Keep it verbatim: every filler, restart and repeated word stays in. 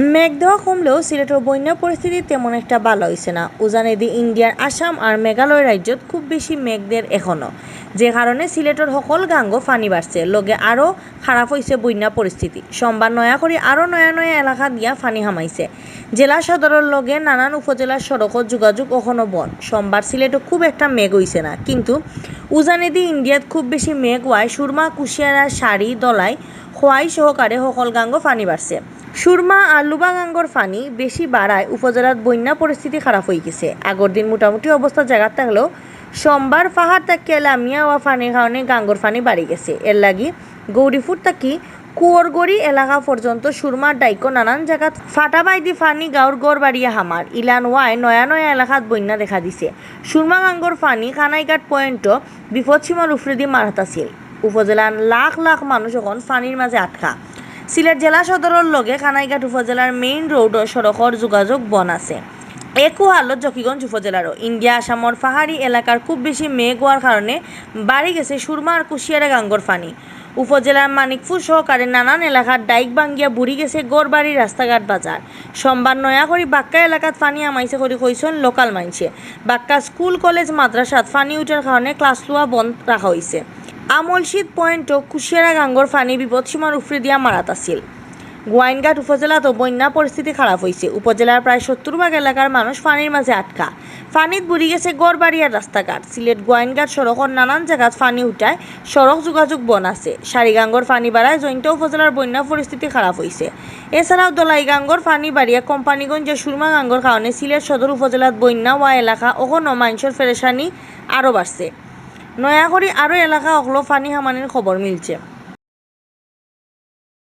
মেঘ দেওয়া কমলেও সিলেটর বন্যা পরিস্থিতি তেমন একটা ভালা অইছে না। উজানেদি ইন্ডিয়ার আসাম আর মেঘালয় রাজ্যত খুব বেশি মেঘ দের এখনো, যে কারণে সিলেটর হকল গাঙ্গো ফানি বাড়ছে, লগে আরও খারাপ অইছে বন্যা পরিস্থিতি। সোমবার নয়া করি আরও নয়া নয়া এলাকা দিয়া ফানি হামাইছে। জেলা সদরর লগে নানান উপজেলার সড়কো যোগাযোগ অখনো বন্ধ। সোমবার সিলেটো খুব একটা মেঘ অইছে না, কিন্তু উজানেদি ইন্ডিয়াত খুব বেশি মেঘ অওয়ায় সুরমা, কুশিয়ারা, সারি, দলাই, খোয়াই সহকারে হকল গাঙ্গো ফানি বাড়ছে। সুরমা আর লুবা গাঙ্গর ফানি বেশি বাড়ায় উপজেলাত বন্যা পরিস্থিতি খারাপ অইগেছে। আগর দিন মোটামুটি অবস্থা জাগাত থাকলেও সোমবার পাহাড় থাকিয়া লামিয়া অওয়া ফানির কারণে গাঙ্গর ফানি বাড়ি গেছে। এরলাগি গৌরীপুর থাকি কুয়রগড়ি এলাকা পর্যন্ত সুরমার ডাইকো নানান জাগাত ফাটা বাইদি ফানি গাঁওর ঘর বাড়িয়া হামার। ইলান অওয়ায় নয়া নয়া এলাকাত বন্যা দেখা দিছে। সুরমা গাঙ্গর ফানি কানাইঘাট পয়েন্টো বিপদসীমার উফরেদি মারাত আছিল। উপজেলার লাখ লাখ মানুষ অখন ফানির মাঝে আটকা। সিলেট জেলা সদরর লগে কানাইঘাট উপজেলার মেইন রোড ও সড়কর যোগাযোগ বন্ধ আছে। একু হালত জকিগঞ্জ উপজেলারও। ইন্ডিয়া আসামর পাহাড়ি এলাকার খুব বেশি মেঘ অওয়ার কারণে বাড়ি গেছে সুরমা আর কুশিয়ারা গাঙ্গর ফানি। উপজেলার মানিকপুর সহকারে নানান এলাকার ডাইক ভাঙ্গিয়া বুড়ি গেছে ঘর বাড়ি, রাস্তাঘাট, বাজার। সোমবার নয়া করি বাক্কা এলাকাত ফানি হামাইছে করি কইছইন লোকাল মাইনষে। বাক্কা স্কুল, কলেজ, মাদ্রাসাত ফানি উঠার কারণে ক্লাস লওয়া বন্ধ রাখা অইছে। আমলশিদ পয়েন্টো কুশিয়ারা গাঙ্গর ফানি বিপদসীমার উফরেদিয়া মারাত আছিল। গোয়াইনঘাট উপজেলাতও বন্যা পরিস্থিতি খারাপ অইছে। উপজেলার প্রায় সত্তর ভাগ এলাকার মানুষ ফানির মাঝে আটকা। ফানিত বুড়ি গেছে ঘর বাড়ি আর রাস্তাঘাট। সিলেট গোয়াইনঘাট সড়কর নানান জাগাত ফানি উঠায় সড়ক যোগাযোগ বন্ধ আছে। সারি গাঙ্গর ফানি বাড়ায় জৈন্তা উপজেলার বন্যা পরিস্থিতি খারাপ অইছে। এছাড়াও দলাই গাঙ্গর ফানি বাড়িয়া কোম্পানিগঞ্জর সুরমা গাঙ্গর কারণে সিলেট সদর উপজেলাত বন্যা অওয়া এলাকা অখনো মাইনষর পেরেশানি আরও বাড়ছে। নয়া করি আরও এলাকা অকলো ফানি হামানির খবর মিলছে।